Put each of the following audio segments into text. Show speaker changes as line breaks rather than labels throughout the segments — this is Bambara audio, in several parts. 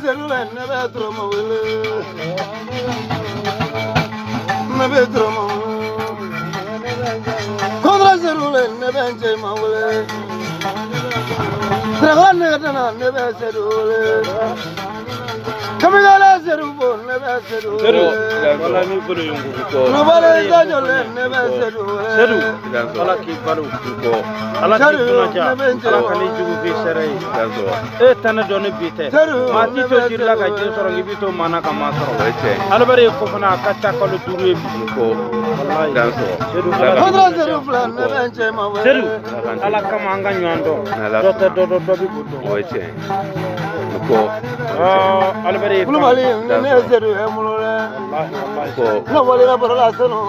Sedu la, ne bɛ tɔrɔmɔ wele. Ne bɛ tɔrɔmɔ wele. Kɔdɔrɔ Sedu la, ne bɛ n cɛ ma wele. Siraka ne ka tɛna, ne bɛ Sedu wele. Kamikala Sedu fo, ne bɛ Sedu
Sedu,
wele.
wala ni bolo yungu.
Kulubali Sajɔ le, ne bɛ Sedu wele.
Sedu, Ala k'i balo. Ala k'i kunnaja. Ala kan'i jugu k'i sɛrɛ ye. E tɛ ne dɔn ni bi tɛ. Maa t'i to jiri la ka jiri sɔrɔ, k'i b'i to maa na ka maa sɔrɔ. Alibɛri ye ko fana a ka ca kalo 5 ye bi. Walayi. Sedu, Ala k'i
Kɔdɔrɔ
kunnaja.
Sedu filɛ, ne bɛ n cɛ ma wele.
Sedu, Ala kama an ka ɲɔgɔn dɔn. Dɔ tɛ dɔ dɔn, dɔ bɛ k'o dɔn. Ɔɔ, Alibɛri ye
Kulubali, ne ye Sedu ye n bolo dɛ.
Walahi, walahi.
Ne wale bɔra la sanu,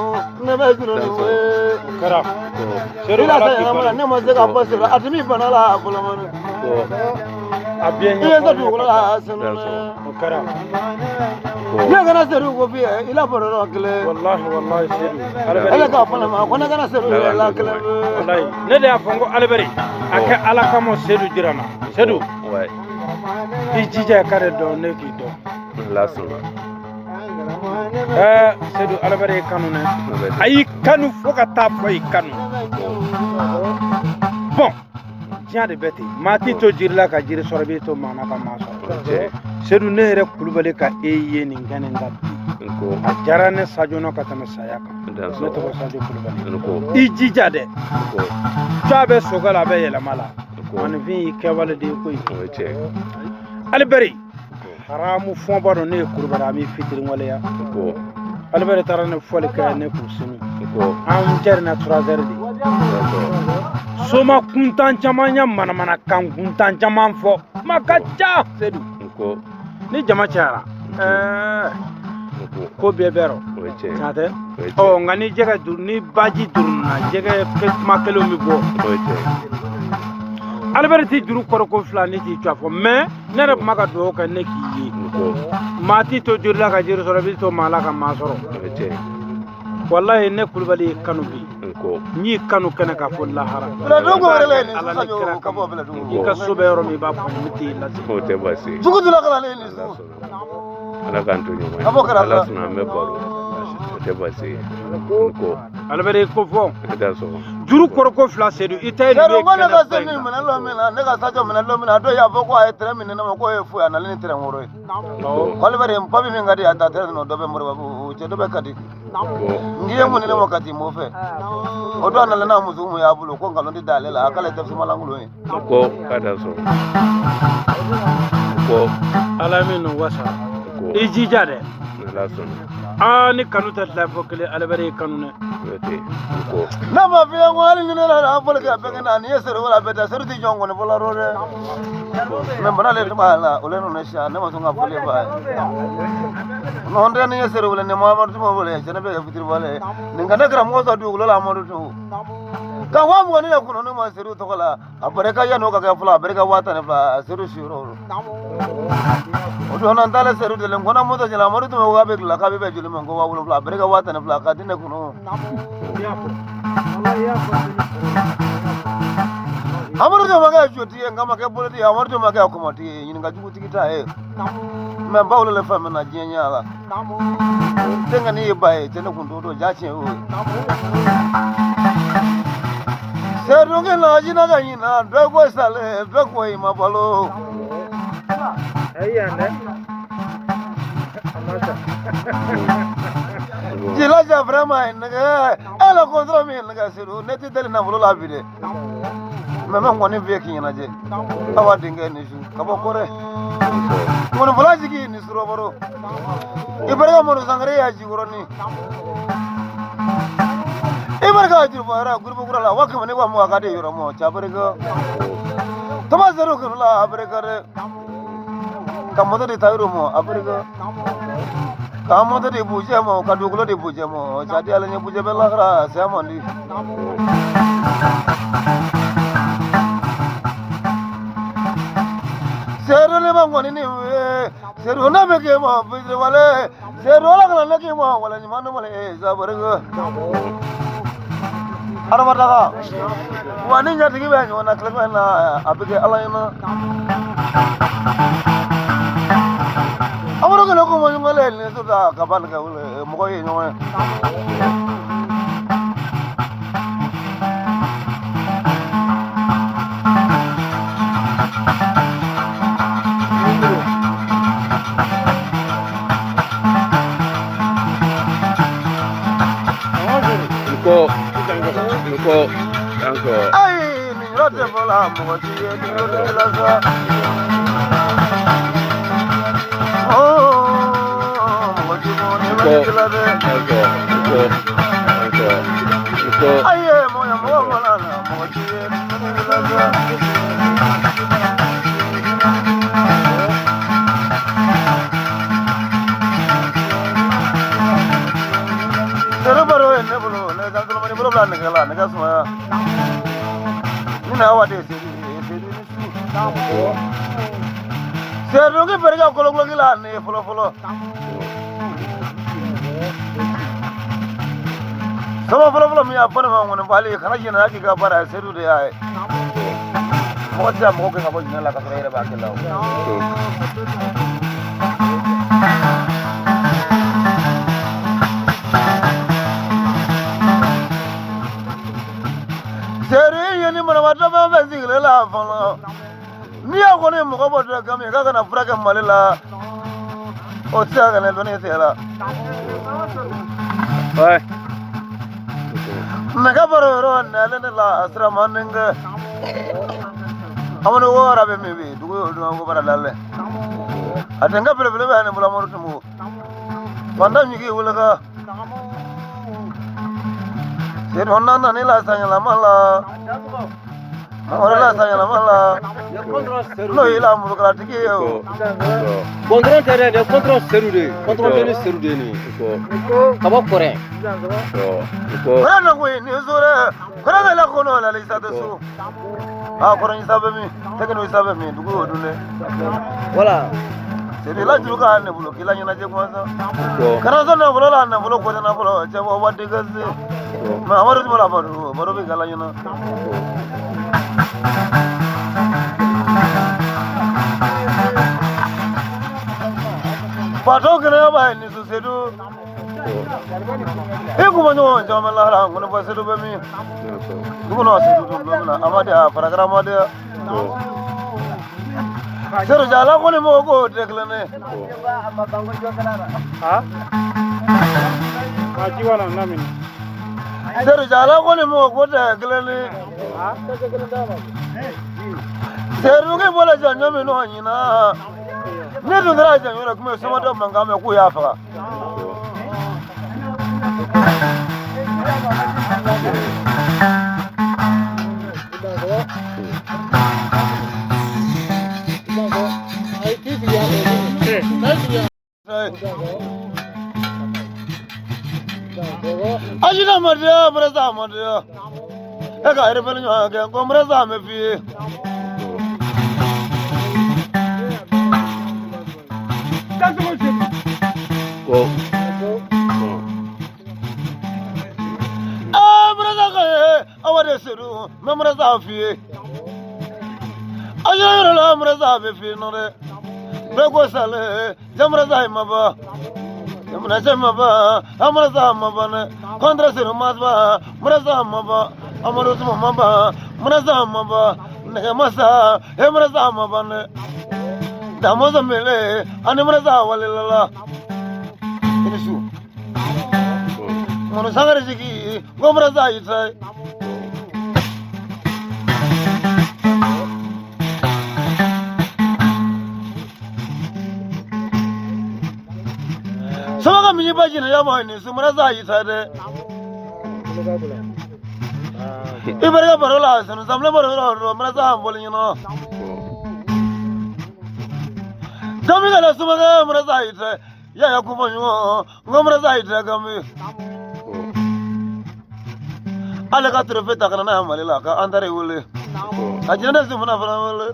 ne bɛ juru ni wele.
O kɛra. Sedu,
I la
Ala
sa
k'i
yɛlɛma
balo.
ne ma se ka bɔ sira a timi bana la fɔlɔ mɔni.
A biyɛn
I ye
ɲɛfɔ
se dugukolo la sanu dɛ.
O kɛra.
Ne kana Sedu ko f'i ye, i la bɔrɔ dɔ kelen.
Walahi, walahi, Sedu. Alibɛri.
Ele k'a fɔ ne ma ko ne kana Sedu yɛrɛ la kelen.
Walahi. Ne de y'a fɔ n ko Alibɛri, a kɛ Ala kama Sedu jira n na. Sedu, i jija i ka ne dɔn, ne k'i dɔn. Ɛɛ, Sedu, Alibɛri y'i kanu dɛ. A y'i kanu fo ka taa fɔ i kanu. Bɔn, diɲɛ de bɛ ten. Maa t'i to jiri la ka jiri sɔrɔ, i b'i to maa na ka maa sɔrɔ. Sedu, ne yɛrɛ Kulubali ka e ye nin kɛnɛ kan bi. A diyara ne Sajo na ka tɛmɛ saya kan. Ne tɔgɔ Sajo Kulubali. I jija dɛ. Cɔ bɛ sokɛ la, a bɛ yɛlɛma la. Maninfin y'i kɛwale de ye koyi. Alibɛri, haramu fɔnba dɔ ne ye Kulubali, an b'i fitiri waleya. Alibɛri taara ne fɔli kɛ ne k'u sinu. An jɛrina 3 heures de. Soma kuntan caman ye manamanakan kuntan caman fɔ. Kuma ka ca Sedu. Ni jama cayara, ɛɛ, ko bɛɛ bɛ rɔ. Tiɲɛ tɛ? Ɔ, nka ni jɛgɛ duru, ni baji durunna, jɛgɛ kuma kelenw bɛ bɔ. Alibɛri t'i juru kɔrɔ ko fila ne t'i jɔ fɔ, mɛ ne yɛrɛ tun bɛ ka dugawu kɛ ne k'i ye. Maa t'i to joli la ka jiri sɔrɔ, i b'i to maa la ka maa sɔrɔ. Walayi, ne Kulubali y'i kanu bi. N y'i kanu kɛnɛ k'a fɔ lahara.
Bɛlɛdugu wɛrɛ la yen
Ala
ni
ni kira
Sajo ka bɔ
kama.
Bɛlɛdugu.
I ka so bɛ yɔrɔ min, i b'a fɔ ne t'i lase.
Jugu dula ka na ne ni su.
Ala k'an to ɲɔgɔn
Ka bɔ
ye.
kɛrɛfɛ.
Ala sɔnna, an bɛ baro, o tɛ baasi ye. Ko
Alibɛri ko fɔ.
I t'a sɔrɔ.
Juru kɔrɔ ko fila Sedu, i ta ye
Sedu
nin ye
ko ne
kɛnɛ
ka
ba
se
in
nin
kan.
minɛ lɔ min na, ne ka Sajo minɛ lɔ min na, a dɔw y'a fɔ ko a ye tɛrɛn minɛ ne ma k'o ye fu ye, a nalen ni tɛrɛn woro ye.
Ko
Alibɛri n papi min ka di a ta tɛrɛn ninnu dɔ bɛ Moribabugu, cɛ dɔ bɛ Kati.
Ko
N k'i ye mun ni ne ma Kati m'o fɛ. O don a nana n'a muso mun y'a bolo ko nkalon tɛ da ale la, a k'ale tɛ sumalankolon ye.
Ko k'a t'a sɔrɔ. Ko
Ala min n'o wasa.
Ko
I jija dɛ.
Ala sɔnna.
Aa, ni kanu tɛ tila fɔ kelen, Alibɛri y'i kanu dɛ.
O tɛ ko.
Ne ma f'i ye ko hali ni ne nana fɔli kɛ bɛɛ na n'i ye Sedu wala bɛɛ tɛ Sedu tɛ jɔn kɔni fɔlɔ rɔ dɛ. Mɛ bana le tun b'a la, o le nana sisan, ne ma sɔn ka fɔli f'a ye. N'o tɛ ni ye Sedu wele ni Muhamadu tun b'o wele, cɛ ne bɛ kɛ fitiri wale ye. Nin ka ne karamɔgɔ sɔrɔ dugukolo la Amadu tun. Ka 20,000 ne kunna ne ma Sedu tɔgɔ la, a barika yan'o ka kɛ fɔlɔ, a barika 15,000 Sedu siyɔrɔ o. O don na n taalen Sedu deli, n kɔnɔ moto jɛla, Amadu tun bɛ ko k'a bɛ tila k'a bɛ bɛn joli ma, ko 7,000, a barika 12,000 k'a di ne kun. Amadu tun ma kɛ jotigi ye, nka ma kɛ bolotigi ye, Amadu tun ma kɛ kɔmɔtigi ye, ɲininka jugutigi t'a ye. Mɛ n baw le fɛn min na diɲɛ ɲɛ la. Denkɛ n'i ye ba ye, cɛ ne kun t'o dɔn, ja tiɲɛ y'o ye. Sedu k'i na jinɛ ka ɲina, dɔ ko sale, dɔ ko i ma balo.
Ayi yan dɛ. A ma sa.
Jilaja vraiment nɛgɛ, e la kɔntɔrɔ min nɛgɛ Sedu, ne tɛ deli nafolo la bi dɛ. Mɛ n bɛ ŋɔni f'i ye k'i ɲɛnajɛ. Awa denkɛ ni su, ka bɔ kɔrɛ. Ŋɔnifɔla jigi ni surɔbɔrɔ. I barika Madu Sangare y'a jikɔrɔni. I barika juru fɔ gurubu kura la, 100,000 ni 20,000 ka di yɔrɔ mɔ, cɛ barika. Tɔba Sedu kanu la, a barika dɛ. Ka moto di tayiru mɔ, a barika. Ka moto di bujɛ mɔ, ka dugukolo di bujɛ mɔ, cɛ di ala ɲɛ bujɛ bɛ lahara, saya man di. Sedu ne ma ŋɔni ni ye, Sedu ne bɛ k'i ma fitiri wale, Sedu ala kana ne k'i ma wale ɲuman ne wale sa barika. Adamadaga, wa ni ɲatigi bɛ ɲɔgɔn na tilegan na, a bɛ kɛ ala ɲɛna. ye nin so da ka ba nɛgɛ wele mɔgɔ ye ɲɔgɔn ye.
Nko nko danko.
Ayi nin yɔrɔ tɛ fɔ la mɔgɔ si ye nin yɔrɔ tɛ la sa. Mɔgɔ si mɔgɔ ni bɛ nin la dɛ.
Danko nko danko nko.
Ayi mɔgɔ mɔgɔ mɔgɔ la mɔgɔ si ye nin la sa. Sere baro ye ne bolo ne ka tolomani bolo bila nɛgɛ la nɛgɛ sumaya. Ni na wa de seri seri ni su. Sedu ki barika kolokoloki la ne ye fɔlɔ fɔlɔ. Sama fɔlɔ fɔlɔ min y'a fɔ ne ma ŋɔni bali kana jɛnɛ k'i ka baara ye Sedu de y'a ye. Mɔgɔ tɛ se ka mɔgɔ gɛn ka bɔ jinɛ la ka sɔrɔ e yɛrɛ b'a kɛ la o. Sedu ye ni banabaatɔ fɛn o fɛn sigilen la fɔlɔ. N'i y'a kɔni mɔgɔ bɔ dɔ kan min k'a kana furakɛ Mali la o tɛ se ka kɛ dɔnni tigɛ la.
Ouais.
Nɛgɛ baro yɔrɔ nɛlen ne la a sira ma nin kɛ. Amadu wɔɔrɔ bɛ min bi dugu y'o dun ko bara lalɛ. A denkɛ belebele bɛ ne bolo Amadu Tumbu. Fantan ɲigi wele ka. Sedu nana ni la sanyɛlɛma la. Mɔgɔ la sanyɛlɛma la. N'o y'i la murukalatigi ye o.
Kɔntɔrɔn tɛ dɛ, nin ye kɔntɔrɔn seru de ye. Kɔntɔrɔn bɛ ni seru de ye nin ye. Ka bɔ kɔrɛ.
Kɔrɔ na koyi nin so dɛ. Kɔrɔ bɛ la kɔnɔ la isa tɛ so. A kɔrɔ isa bɛ min? Tɛgɛ isa bɛ min? Dugu y'o dun dɛ.
Voilà.
Sedu la juru ka ne bolo k'i la ɲɛnajɛ kuma sa. Kana sɔn nafolo la nafolo ko tɛ nafolo cɛ bɔ waati ka se. Mɛ Amadu tun b'a la baro baro bɛ k'ala ɲɛna. Fatɔ kɛnɛya b'a ye nin so Sedu. I kun ma ɲɔgɔn caman lahara ŋɔni fɔ Sedu bɛ min? Dugu kɔnɔ Sedu dun don min na a ma di a farakara ma di a. Sedu jala kɔni mɔgɔ k'o tɛ kelen ye. Sedu jala kɔni mɔgɔ k'o tɛ kelen ye. Sedu k'i bɔra janjo min nɔ ɲina. Ne dun kɛra janjo la kuma somadɔ mankan mɛn k'u y'a faga. Ajina madiya murasa madiya. E ka yɛrɛ fɛnɛ ɲɔgɔn kɛ ko murasa mɛ f'i ye. Aa murasa ka ye awa de Sedu mɛ murasa f'i ye. Ajina yɔrɔ la murasa bɛ f'i ye nɔ dɛ. Bɛɛ ko sale jamurasa ye ma ban. Jamana ma ban amurasa ma ban dɛ. Kɔntara Sedu ma ban murasa ma ban Amadu Tuma ma ban murasa ma ban nɛgɛ masa e murasa ma ban dɛ. Damɔzɔn mele ani murasa walilala. I ni su. Ŋɔni sangare sigi ko murasa y'i ta ye. Sama ka min ba jina ya ma ni su murasa y'i ta dɛ. I barika baro la sanu samle baro la murasa boli ɲɛna. Gami ka la sumakɛ murasa y'i ta ya ya kuma ɲɔgɔn n ko murasa y'i ta gami. Ale ka trophée ta ka na n'a ye Mali la ka an taara wele. A jinɛ sumana fana wele.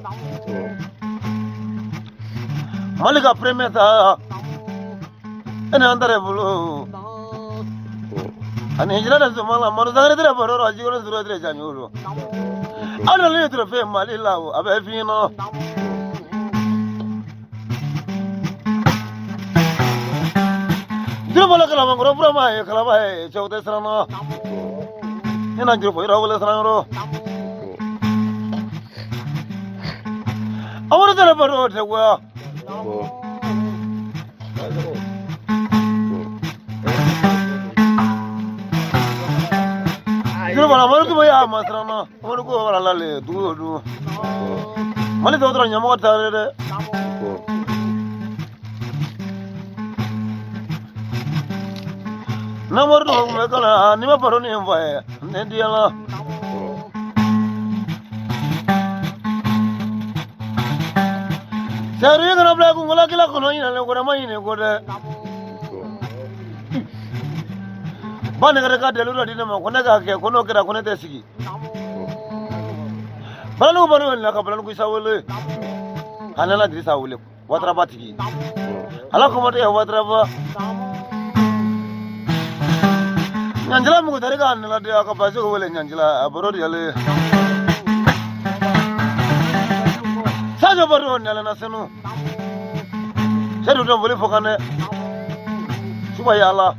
Mali ka premier ta e ni an taara bolo. Ani jinɛ sumana Madu Sangare tɛ baro la jikɔrɔ suru tɛ janjo lo. Aw nana ni trophée Mali la o a bɛ f'i ɲɛna. Juru bɔla kalabankɔrɔ burama ye kalaba ye cɛw tɛ siran na. Ne na juru fɔ yɔrɔ wele siran yɔrɔ. Amadu tɛrɛ baro tɛ goya. Juru bɔla Amadu tuma y'a ma siran na. Amadu ko wala lale dugu o dugu. Mali dɔgɔtɔrɔ ɲɛmɔgɔ taara dɛ. N'Amadu tuma kun bɛ kalan n'i ma baro ni n fa ye ne diyala. Seru ye kana bila kungo la kila kɔnɔ ɲinɛlen ko dɛ ma ɲinɛ ko dɛ. Ba ne ka dalilu dɔ di ne ma ko ne k'a kɛ ko n'o kɛra ko ne tɛ sigi. Balanugu baro wele ka Balanugu Isa wele. Ka Nana Dirisa wele Wataraba tigi. Ala kɔmɔden ye Wataraba. Ɲanjila mugutari ka nana de a ka basi ko wele ɲanjila a baro de yale. Sajo baro nana na senu. Sedu dɔn boli fɔ kan dɛ. Suba yala.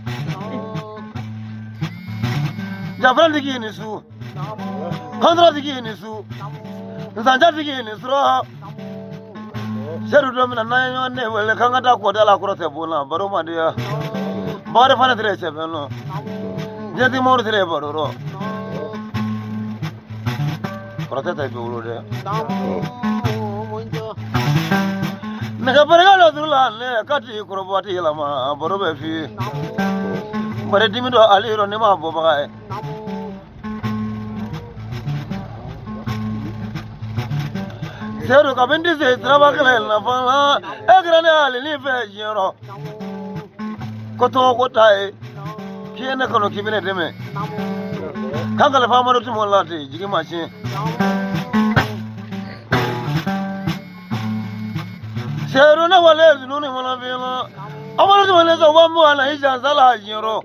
Jafara tigi ni su. Kandra tigi ni su. Nzanja tigi ni sura. Sedu dɔn mina n'an ye ɲɔgɔn ne wele k'an ka taa kɔda la kɔrɔ tɛ bon na baro man di ya. Bakari fana tɛrɛ sɛbɛn nɔ. Diɲɛtigi mɔgɔ tɛrɛ baro rɔ. Kɔrɔtɛ tɛ bi wolo dɛ. Nɛgɛ barika dɔ turu la ne ka t'i kɔrɔbɔ a ti yɛlɛma baro bɛ f'i ye. Bari dimi dɔ ale yɔrɔ ne m'a bɔbaga ye. Sedu kabini tɛ se siraba kɛlɛ nafa la e kɛra ne hali ni fɛ diɲɛ rɔ. Ko tɔgɔ ko ta ye k'i ye ne kanu k'i bɛ ne dɛmɛ. K'an kalifa Amadu Tumu la ten jigi ma tiɲɛ. Sedu ne wale zunu ni mana fi la Amadu Tumu ne sɔn wa mugan na i jansa la diɲɛ rɔ.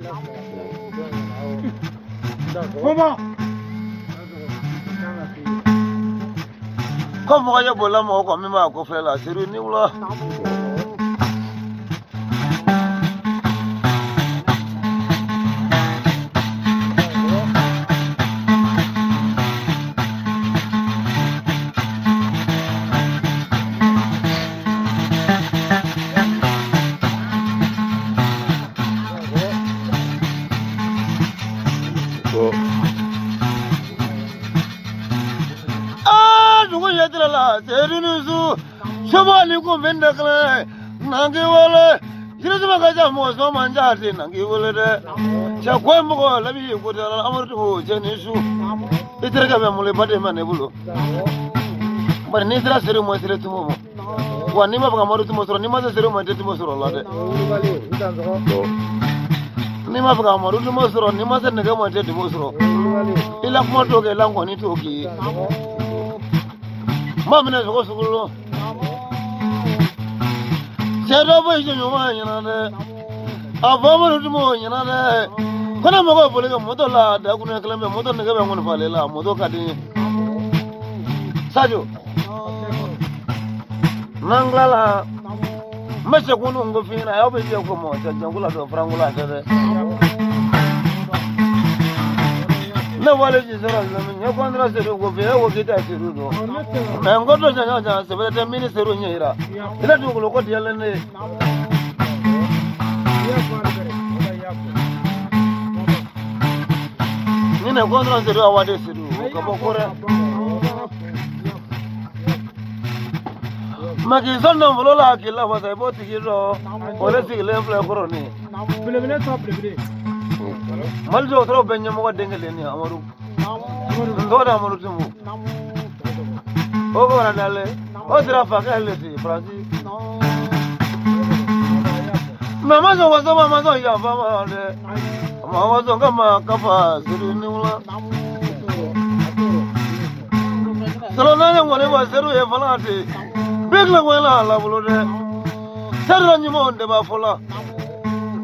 Kuma.
Ko mɔgɔ ye bolila mɔgɔ kɔ min b'a kɔfɛ la Sedu ni wula. Aa dugu ɲɛ tira la Sedu ni su soma ni kun bɛ ne kɛlɛ nangi wele yirisuma ka ca mɔgɔ sɔn man ca ten nangi wele dɛ cɛ ko ye mɔgɔ labi ye ko tɛ Amadu Tumu cɛ ni su i terikɛ bɛ n bolo i baden bɛ ne bolo bari n'i sera Sedu ma i sera Tumu ma wa n'i ma fɛ ka Amadu Tumu sɔrɔ n'i ma se Sedu ma i tɛ Tumu sɔrɔ la dɛ n'i ma fɛ ka Amadu Tumu sɔrɔ n'i ma se nɛgɛ ma i tɛ Tumu sɔrɔ i la kuma t'o kɛ i la nkɔni t'o k'i ye n b'a minɛ sogo sugu la cɛ dɔ bɔ i jɔɲɔgɔn ɲɛna dɛ a fɔ Amadu Tumu ɲɛna dɛ ko ne mɔgɔ boli ka moto la dakuruɲɛ kelen bɛ moto nɛgɛ bɛ n kɔni falen la moto ka di n ye Sajo n'an tilala n bɛ sɛkun ninnu ko f'i ɲɛna aw bɛ jɛ ko mɔ cɛ janko la dɔn faranko la tɛ dɛ ne wale ji sera lami ɲɛ kɔntara Sedu ko f'i ye e ko k'i tɛ Sedu dɔn mɛ n ko dɔ jan jan sɛbɛn tɛ min ni Sedu ɲɛ yira i la dugukolo ko diyalen ne ye. Ni ne kɔntara Sedu a waati Sedu o ka bɔ ko dɛ. Mɛ k'i sɔn nafolo la k'i lafasa i b'o tigi dɔn o de sigilen filɛ kɔrɔ nin ye.
Belebele tɔ belebele.
Mali dɔgɔtɔrɔw bɛɛ ɲɛmɔgɔ den kelen ni Amadu. N tɔgɔ de Amadu Tumu. O bɔra dalen o sera fakɛ le ti Faransi. Mɛ ma sɔn waso ma ma sɔn yafa ma dɛ. Ma waso ka ma ka fa Sedu ni wula. Sɔrɔ n'a ye ŋɔni fɔ Sedu ye fana ten. Bi tila ŋɔni la a la bolo dɛ. Sedu la ɲumanw de b'a fɔ la.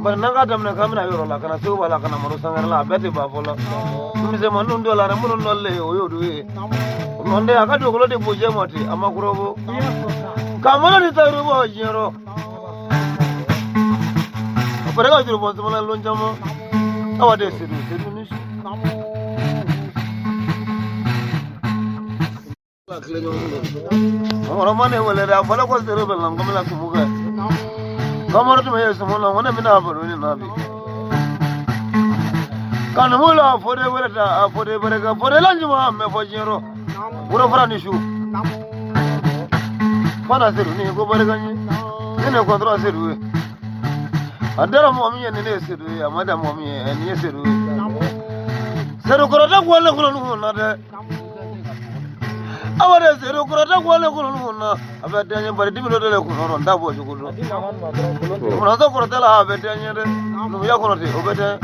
Bari n'an k'a daminɛ k'an bɛna yɔrɔ la ka na Segu b'a la ka na Maro Sangare la a bɛɛ tɛ ban fɔ la. Misɛnmaninw dɔ la dɛ minnu nɔlen o y'olu ye. Nɔntɛ a ka dugukolo di bojɛ ma ten a ma kɔrɔbɔ. K'a malo di tayiru bɔ diɲɛ rɔ. Barika juru bɔn sumala lon caman. Awa de Sedu, Sedu ni su. Mɔgɔkɔrɔba ne wele dɛ, a fɔra ko Sedu bɛ lan ko n bɛna tumu kɛ. Kamara tun bɛ sumu la, ko ne bɛna baro ni na bi. Ka numu la fode wele ta, a fode barika, fode la ɲuman mɛ fɔ diɲɛ rɔ. Woro fara ni su. Fana Sedu ni ko barika ɲɛ. Ne ne kɔntɔrɔ Sedu ye. A dara mɔgɔ min ye ni ne ye Sedu ye, a ma da mɔgɔ min ye nin ye Sedu ye. Sedu kɔrɔtɛ wale kɔnɔ numu na dɛ. Awa de Sedu kɔrɔtɛ wale kɔnɔ numu na. A bɛ den ye bari dimi dɔ de le kun kɔnɔ n t'a bɔ cogo dɔn. Munasɔ kɔrɔtɛ la a bɛ den ye dɛ. Numuya kɔnɔ ten o bɛ den.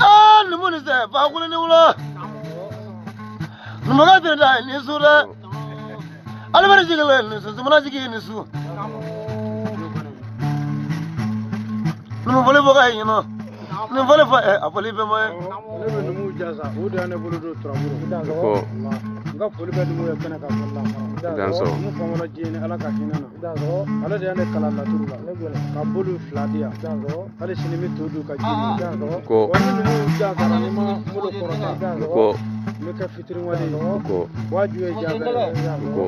Aa numu ni sɛ bakulu ni wula. Numukɛ tɛ da ni su dɛ. Alibɛri jigin ni su, sumana jigin ni su. Numu fɔli fɔ ka ɲinɔ. Numu fɔli fɔ a fɔli bɛɛ ma ye.
Ne bɛ numuw jasa, o de y'a ne bolo don turabu
Ko.
N ka foli bɛ numu ye kɛnɛ kan fɔli la.
Danso.
Numu famana diɲɛ ni Ala ka hinɛ na. Ale de y'a ne kalan laturu la. Ka bolo fila di yan. Hali sini n bɛ to dun ka ji min.
Ko.
Wa ni numuw jasara ni ma n bolo kɔrɔta.
Ko.
N bɛ kɛ fitiriwale ye.
Ko.
Waaju ye jabɛrɛ ye.
Ko.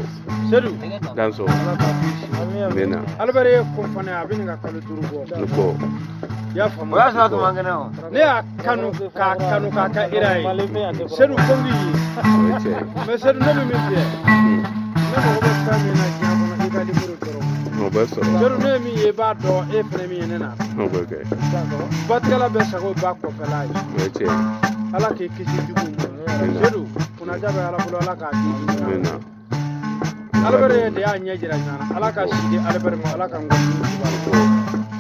Sedu.
Danso.
Ala k'a k'i si.
Amina.
Alibɛri ye ko fana ye, a bɛ nin ka kalo 5 bɔ.
Ko.
I y'a faamu.
O y'a sɔrɔ a tun man kɛnɛ o.
Ne y'a kanu k'a kanu k'a kɛ ira ye. Sedu ko n k'i ye.
O ye tiɲɛ ye.
Mais Sedu ne bɛ min f'i ye. Ne mago bɛ fɛn min na diɲɛ kɔnɔ i ka liburu dɔrɔn.
O bɛ sɔrɔ.
Sedu ne ye min ye i b'a dɔn e fana min ye ne na.
O bɛ kɛ.
Batigɛla bɛ sago ba kɔfɛla ye.
O ye tiɲɛ ye.
Ala k'i kisi jugu ma. Sedu kunnaja bɛ Ala bolo Ala k'a di.
Amina.
Alibɛri de y'a ɲɛ jira ɲɔgɔn na. Ala ka si di Alibɛri ma Ala ka n kɔni jugu la.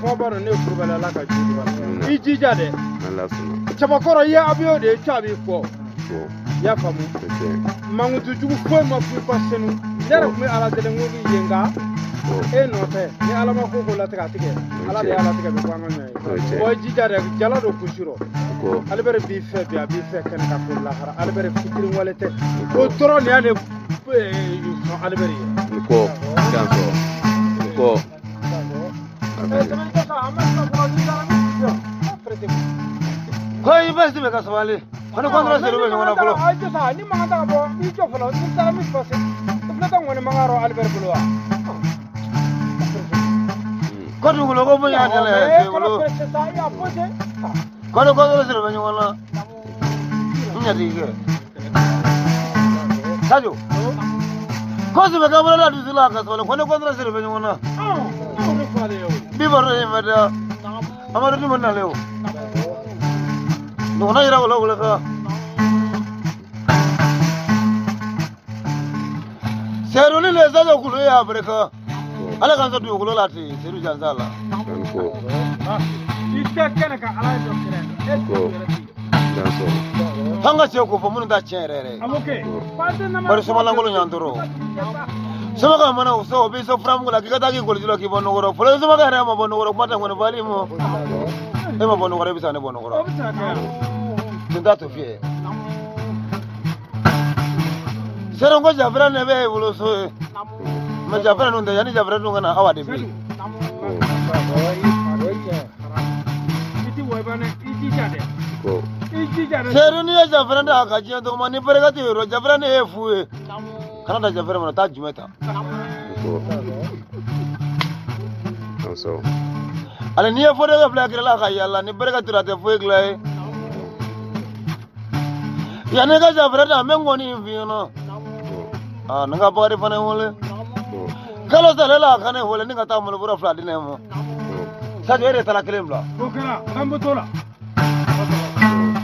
Fɔ b'a dɔn ne ye kulubali Ala ka ju la. I jija dɛ.
Ala sɔnna.
Cɛbakɔrɔ i ye abiyo de ye cɛ a b'i kɔ.
Ko.
I y'a faamu.
O ye tiɲɛ ye.
Mankutu jugu foyi ma f'i ba senu. Ne yɛrɛ tun bɛ Ala deli n ko k'i ye nka e nɔ tɛ ni Ala ma ko ko latigɛ a tigɛ. Ala de y'a latigɛ bɛ bɔ an ka ɲɔ ye.
O ye tiɲɛ ye.
Bon i jija dɛ jala don kusi rɔ.
Ko.
Alibɛri b'i fɛ bi a b'i fɛ kɛnɛ ka ko lahara. Alibɛri fitiri wale tɛ. O dɔrɔn de y'ale sɔn Alibɛri ye.
Ko. Danso. Ko.
Ko i bɛ si bɛ ka sabali. Ko ni kɔntɔrɔ Sedu bɛ ɲɔgɔn na fɔlɔ.
Ayi jɔ sa ni mankan tɛ ka bɔ i jɔ fɔlɔ ni taara min fɔ i filɛ tɛ ŋɔni mankan rɔ Alibɛri bolo wa.
Ko dugukolo ko bonya tɛ lɛ dugukolo. Ko ni kɔntɔrɔ Sedu bɛ ɲɔgɔn na. N ɲatigi kɛ. Sadio. Ko sɛbɛ ka bolo la dusu la ka sabali ko ni kɔntɔrɔ Sedu bɛ ɲɔgɔn na. Bi baro in bɛ da. Amadu dun ma nalen o. Duguna yira wala wala ka. Sedu ni le Sadio kulu ye a barika. Ala k'an sɔn dugukolo la ten Sedu jansa la.
Ko.
I tɛ kɛnɛ kan Ala ye dɔ kɛnɛ.
Ko. Danso.
An ka cɛw ko fɔ minnu ta tiɲɛ yɛrɛ yɛrɛ ye. Bari somalankolon ɲan tɔɔrɔ. Somakɛ mana o sɔn o b'i sɔn furamugu la k'i ka taa k'i koliji la k'i bɔ nɔgɔ rɔ. Fɔlɔ somakɛ yɛrɛ ma bɔ nɔgɔ rɔ kuma tɛ ŋɔni fali ma. E ma bɔ nɔgɔ rɔ e bɛ se ka ne bɔ nɔgɔ rɔ. Nin t'a to fiyɛ. Sedu ko jafɛrɛ ne bɛ e bolo so ye. Mɛ jafɛrɛ ninnu tɛ yanni jafɛrɛ dun ka na awa de bɛ yen.
Ko.
Sedu n'i ye jafɛrɛ ta ka diɲɛ tɔgɔma ni barika tɛ yɔrɔ jafɛrɛ ne ye fu ye. Kana da jafɛrɛ ma taa jumɛn ta.
Ko. Danso.
Ale n'i ye fɔdɛ bila kɛrɛ la ka yaala ni barika tɛ a tɛ foyi dilan ye. Yanni i ka jafɛrɛ ta n bɛ ŋɔni in f'i ɲɛna. Aa nin ka Bakari fana ye wele. Kalo salen la a ka ne wele ni ka taa malobɔrɔ 2 di ne ma. Sadio e de taara kelen bila.
O kɛra an bɛ t'o la.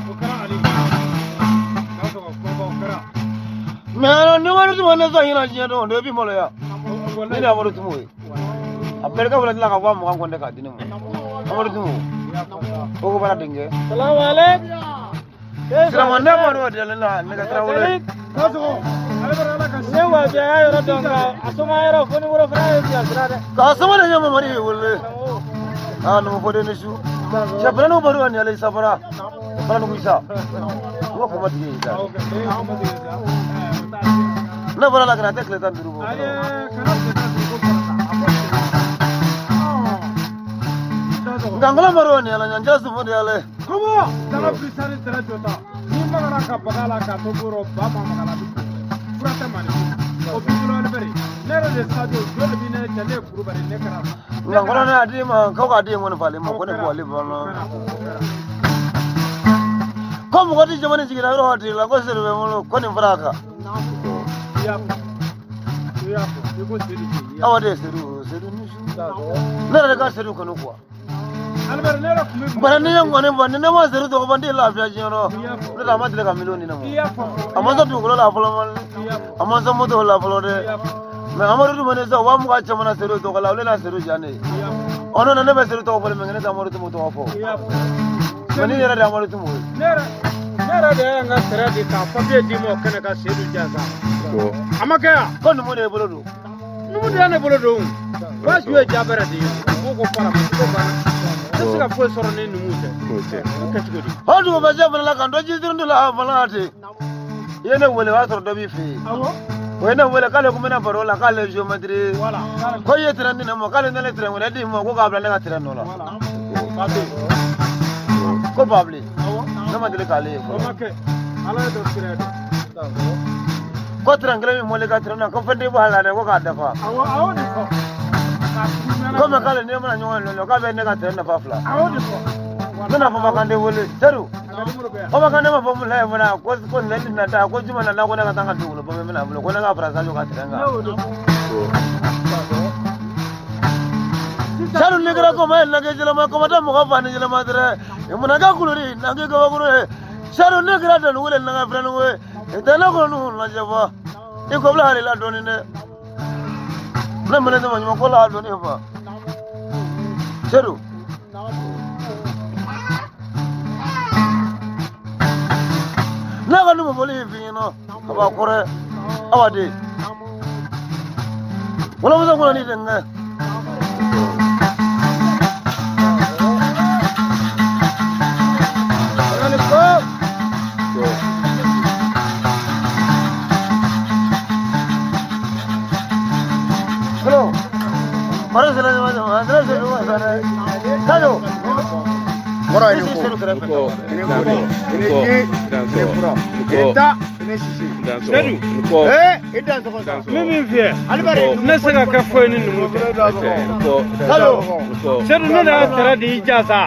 O kɛra Ali. O kɛra.
Mɛ ni wari tun ma ne sɔn ɲɛna diɲɛ don o don i b'i maloya. Ne ni Amadu Tumu ye. A barika fana tila ka 20,000 kɔnte k'a di ne ma. Amadu Tumu. O ko baara denkɛ.
Salamu aleykum.
Silama ne ma dɔn deli la ne ka tarawele.
Ne wa bi a y'a yɔrɔ dɔn nka a soma yɔrɔ fo ni woro fana ye bilasira dɛ.
K'a soma de ɲɛ Mamadu ye wele. Ah numu fode ni su. Cɛ balanu baro ani ale safara. Balanu isa. Ko kuma tigi isa. Ne bɔra la kana tɛ tile 15 bɔ. Nka ngolo maro ni ala nyanja sufu de ale.
Comment dala plisari tɛrɛ jɔta n'i magara ka baga la k'a to bɔrɔ ba ma maga la fura tɛ maa ni o b'i bolo Albert ne yɛrɛ de Sadio jo de b'i ne cɛ ne ye Kulubali ne kɛra.
Nka ngolo ne y'a d'i ma k'aw k'a di ŋɔni falen ma ko ne bɔ ale bolo. Ko mɔgɔ ti jamana jiginna yɔrɔ o la ko seri bɛ n bolo ko nin fara a kan.
I y'a fɔ i y'a fɔ i ko Sedu i y'a fɔ.
Awa de ye Sedu Sedu ni su. Ne yɛrɛ de ka Sedu kanu quoi.
Albert ne yɛrɛ tun bɛ.
Bari ni ye ŋɔni fɔ ni ne ma Sedu tɔgɔ fɔ n tɛ lafiya diɲɛ rɔ. Ne tɛ a ma deli ka miliyɔn di ne ma.
I y'a fɔ.
A ma sɔn dugukolo la fɔlɔ a ma sɔn moto la fɔlɔ dɛ. Mais Amadu dun ne sɔn 20,000 caman na Sedu tɔgɔ la olu na Sedu diya ne ye. Ɔ n'o tɛ ne bɛ Sedu tɔgɔ fɔli min kɛ ne tɛ Amadu Tumu tɔgɔ fɔ. Mais ni yɛrɛ de ye Amadu Tumu ye.
Ne yɛrɛ de ye n ka sɛrɛ di k'a papiye d'i ma o kɛnɛ ka Sedu jansa. A ma kɛ yan.
Ko numu de ye bolo don.
Numu de ye ne bolo don. Ba ju ye jabɛrɛ de ye. Ko ko fara ko banna. Ne tɛ se ka foyi sɔrɔ ni numu tɛ. O kɛ cogo di?
O dugu bɛ jɛ fana la k'an to ji la fana ten. I ye ne wele o y'a sɔrɔ dɔ b'i fɛ yen. O ye ne wele k'ale kun bɛna baro la k'ale ye géomètre. Ko i ye terrain di ne ma k'ale ne terrain wɛrɛ d'i ma ko k'a bila ne ka terrain nɔ la. Ko Babili. Ne ma deli k'ale ye fɔlɔ. Ko terrain kelen min mɔli ka terrain na ko fɛn tɛ bɔ a la dɛ ko k'a dafa. Ko mɛ k'ale ne mana ɲɔgɔn lɔn k'a bɛ ne ka terrain nafa fila. Ne n'a fɔ Bakande wele Sedu. Ko Bakande ma fɔ mun la ye fana ko ko nin na taa ko juma nana ko ne ka taa n ka dugukolo bɔ min bɛna bolo ko ne ka fara Sadio ka terrain kan. Sedu ni kɛra kɔma ye nage jɛlɛma kɔma tɛ mɔgɔ fa ni jɛlɛma tɛ dɛ. Munna kɛ kuluri nage kabakuru ye. Sedu ni kɛra danugu de nage filɛnugu ye. I tɛ ne kɔnɔ nugu lajɛ fɔ. I kɔbila hali la dɔɔni dɛ. Ne mɛnɛ tɛ ma ɲuman ko la dɔɔni fa. Sedu. Ne ka numu fɔli y'i fi ɲɛna a b'a kɔrɔ awa de. Wolomuso kɔnɔ ni denkɛ. Hello. Mara sera jama jama andra sera jama sera. Sadio.
Kɔrɔ ye ne ko. I ne ko. I ne ji. I ne fura. I ne ta. I ne sisi.
Sedu.
Ee i dan sɔgɔ sa.
Min min fiyɛ.
Albert
ne se ka kɛ foyi ni numu tɛ.
Sadio.
Sedu ne de y'a tɛrɛ di i jansa.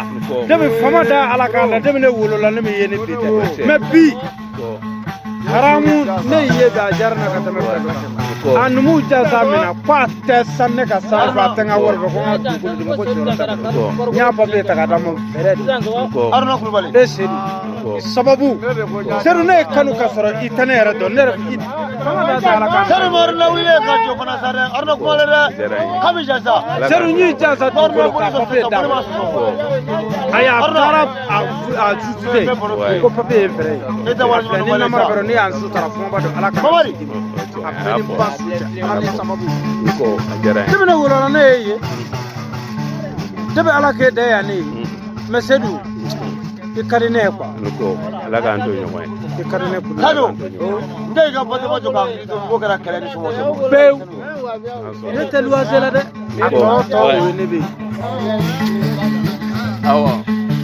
Ne bɛ fama da Ala k'a la debi ne wolola ne bɛ ye ni bi tɛ. Mais bi haramu ne ye bi a diyara n na ka tɛmɛ bɛɛ kan. A numu jansa min na ko a tɛ san ne ka san fɛ a tɛ n ka wari fɛ ko n ka dugukolo di ma ko jɔyɔrɔ tɛ ne bolo. N y'a papiye ta k'a d'a ma fɛrɛ de.
Aruna Kulubali.
E Sedu sababu Sedu ne ye kanu ka sɔrɔ i tɛ ne yɛrɛ dɔn ne yɛrɛ i fanga da tɛ Ala kan.
Sedu ma Aruna wuli ka jɔ fana sa dɛ Aruna kumalen dɛ. K'an bɛ jansa.
Sedu n y'i jansa dugukolo k'a papiye d'a ma. Ayi a taara a justifié ko papiye ye fɛrɛ ye.
E tɛ wari ɲuman
Ni namara bɛ ne y'an sutara fɔnba don Ala kan.
Mamadi.
A bɛɛ ni ba su cɛ Ala ni sababu. Debi ne wolola ne ye ye. Debi Ala k'e da yan ne ye. Mais Sedu i ka di ne ye quoi.
Ala k'an to ɲɔgɔn ye.
I ka di ne kun.
Sadio. N tɛ i ka batoma jɔ k'a hakili to ko kɛra kɛlɛ ni sɔngɔ sɔngɔ.
Pewu. Ne tɛ luwanse la dɛ. A tɔ o ye ne bɛ yen.
Awɔ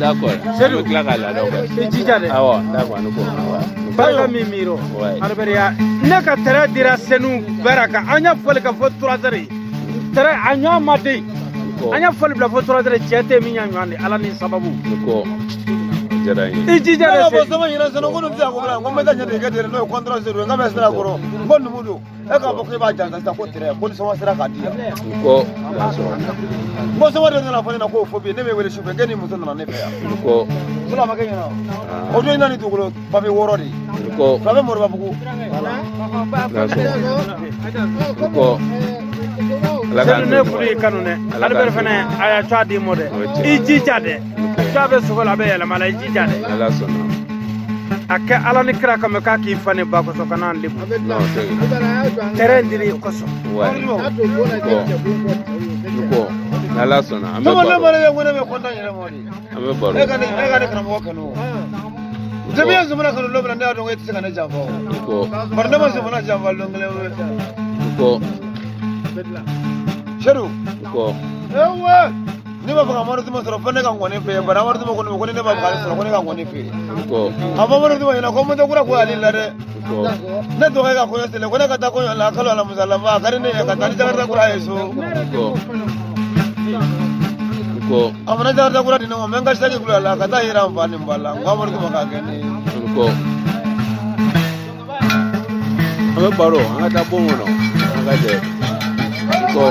d'accord.
Sedu.
An bɛ tila k'a laadaw kɛ.
I jija dɛ.
Awɔ d'accord ne ko awɔ.
Barika min miirɔ. Albert ya ne ka tɛrɛ dira Senu bɛɛ kan an y'a fɔli ka fɔ 3 heures. Tɛrɛ a ɲɔgɔn ma den. An y'a fɔli bila fɔ 3 heures cɛ tɛ min y'a ɲɔgɔn de Ala ni sababu.
I
jija dɛ
Ne y'a fɔ
Sedu.
sama ɲinɛ sɛnɛ ko nin tɛ se ka ko bila n ko n bɛ taa ɲɛ de kɛ ten n'o ye kɔntɔrɔn Sedu ye n k'a bɛ sira kɔrɔ n ko numu don e k'a fɔ k'e b'a jansa sisan ko tɛrɛ ko ni sɔngɔ sera k'a di yan. N ko sɔngɔ de nana fɔ ne na k'o fɔ bi ne bɛ wele sufɛ k'e ni muso nana ne fɛ yan. Fɔlɔ a ma kɛ ɲɛna o don i nana ni dugukolo papiye 6 de ye. Fila bɛ Moribabugu.
Sedu ne furu y'i kanu dɛ. Albert fana a y'a cɔ a d'i ma dɛ. I jija dɛ. Cɔ bɛ sogo la a bɛ yɛlɛma la i jija dɛ. A kɛ Ala ni kira kama k'a k'i fa ni ba kosɔn ka n'an lebu. Tɛrɛ in dir'i kosɔn.
N'Ala sɔnna an bɛ
Tuma ne
baro.
ma ne ko ne bɛ kɔntan yɛrɛ mɔ de.
An bɛ baro.
E ka ne karamɔgɔ kanu. Depuis ye Zumana kanu don min na, ne y'a dɔn ko e tɛ se ka ne janfa o. Bari ne ma Zumana janfa lon kelen o.
Ko.
Sedu.
Ko.
Ewe. Ne b'a fɛ ka Amadu Tuma sɔrɔ fo ne ka ŋɔni fɛ yen, bari Amadu Tuma ko ne ma ko ni ne b'a fɛ k'ale sɔrɔ ko ne ka ŋɔni fɛ yen.
Ko.
A fɔ Amadu Tuma ɲɛna ko moto kura ko ale la dɛ.
Ko.
Ne dɔgɔ ka kɔɲɔ selen ko ne ka taa kɔɲɔ la kalo alamusalama a ka di ne ye ka taa ni jakarita kura ye so.
Ko. Ko.
A fana jakarita kura di ne ma, n bɛ n ka saki kulu la ka taa yira n fa ni n ba la, n ko Amadu Tuma k'a kɛ ne ye.
Ko. An bɛ baro, an ka taa bon kɔnɔ. An ka jɛ. Ko.